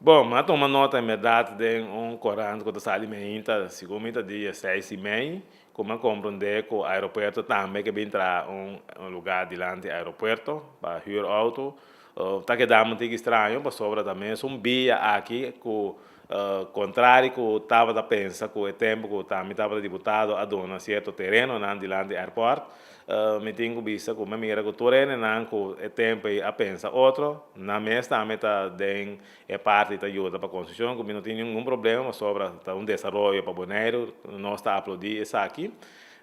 Bon, mi a tuma nota en berdad den un corant cu ta sali meinta, segun mi ta dia 6:30, cu mi a comprende cu aeropuerto tambe ke bin traha un lugar dilanti aeropuerto pa huur auto. Ta keda un tiki straño pasobra ta mes un via aki cu, contrario cu tabata pensa cu e tempo cu tambe tabata diputado, a duna cierto terenonan dilanti airport, mi tin cu bisa cu mi mira cu tur hendenan cu e tempo ey a pensa otro, nan mes tambe ta den e parti ta yuda pa construccion, cu mi no tin ningun problema pasobra ta un desaroyo pa Boneiru, nos ta aplaudi esaki.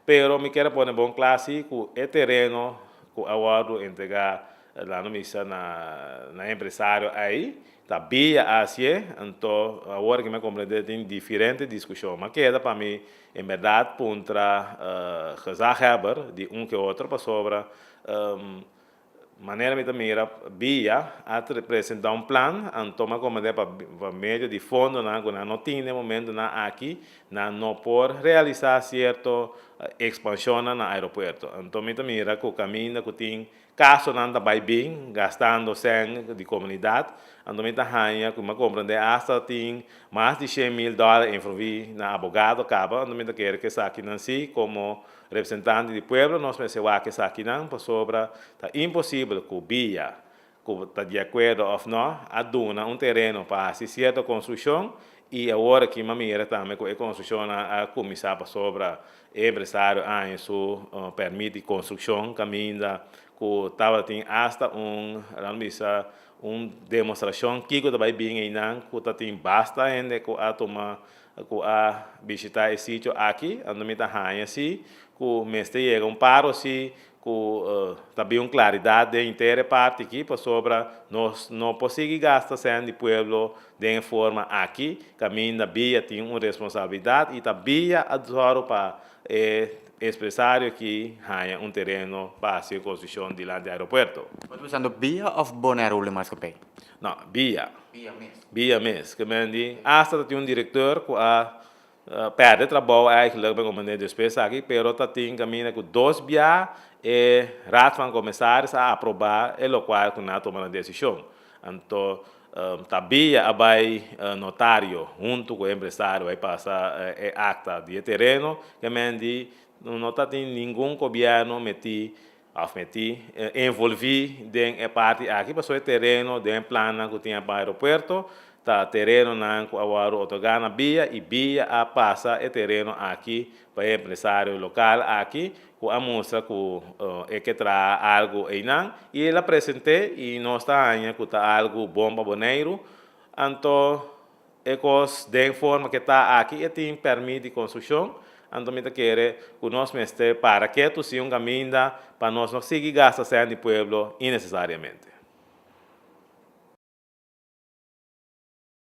Pero mi kier pone bon cla si cu e tereno cu a wordo entrega, laga bisa, na empresario ey, ta via hacie. Anto awor cu mi comprende tin diferente discusion, ma keda pa mi en berdad puntra gezaghebber di un cu otro, pasobra manera mi ta mira, via a presenta un plan, anto mi a comprende pa medio di fondonan cu nan no tin den momentonan aki, nan no por realisa cierto expansion na aeropuerto. Anto mi ta mira cu caminda cu tin casonan ta bay bin gastando cen di comunidad, anto mi ta haya cu mi a comprende hasta tin mas di 100 mil dòler envolvi na abogado caba. Anto mi ta kere cu esakinan si, como representante di pueblo, nos mester wak esakinan, pasobra ta imposibel cu via cu ta di acuerdo of no a duna un tereno pa haci cierto construccion y awor cu mi a mira tambe cu e construccion a cuminsa, pasobra e empresario a haya su permit di construccion, caminda cu tabatin hasta un, laga bisa, un demostracion kico ta bay bin einan, cu ta tin basta hende cu a tuma, cu a bishita e sitio aki. Anto mi ta haya si cu mester yega un paro si cu ta bin un claridad den henter e parti aki, pasobra nos no por sigui gasta cen di pueblo den forma aki, caminda via tin un responsabilidad y ta via a zorgo pa e empresario aki haya un tereno pa haci construccion dilanti aeropuerto. Bo ta pensando via of Bonaire Olie Maatschappij? No, via. Via mes. Via mes. Kiermen di, hasta tin un director cu a perde trabou eigenlijk bij comprende despues aki, pero ta tin caminda cu dos bia e Raad van Commissaris a aproba e locual cu nan a tuma un decision. Anto, ta via a bay notario hunto cu e empresario bay pasa e acta di e tereno. Kiermen di, no ta tin ningun gobierno meti of meti envolvi den e parti aki, pasobra e tereno den plannan cu tin pa aeropuerto ta terenonan cu a wordo otorga na via y via a pasa e tereno aki pa e empresario local aki cu a mustra cu e ke traha algo einan y el a presente y nos ta haya cu ta algo bon pa Boneiru. Anto e cos den forma cu ta aki, e tin permit di construccion. Anto mi ta kere cu nos mester para keto si un caminda pa nos no sigui gasta cen di pueblo innecesariamente.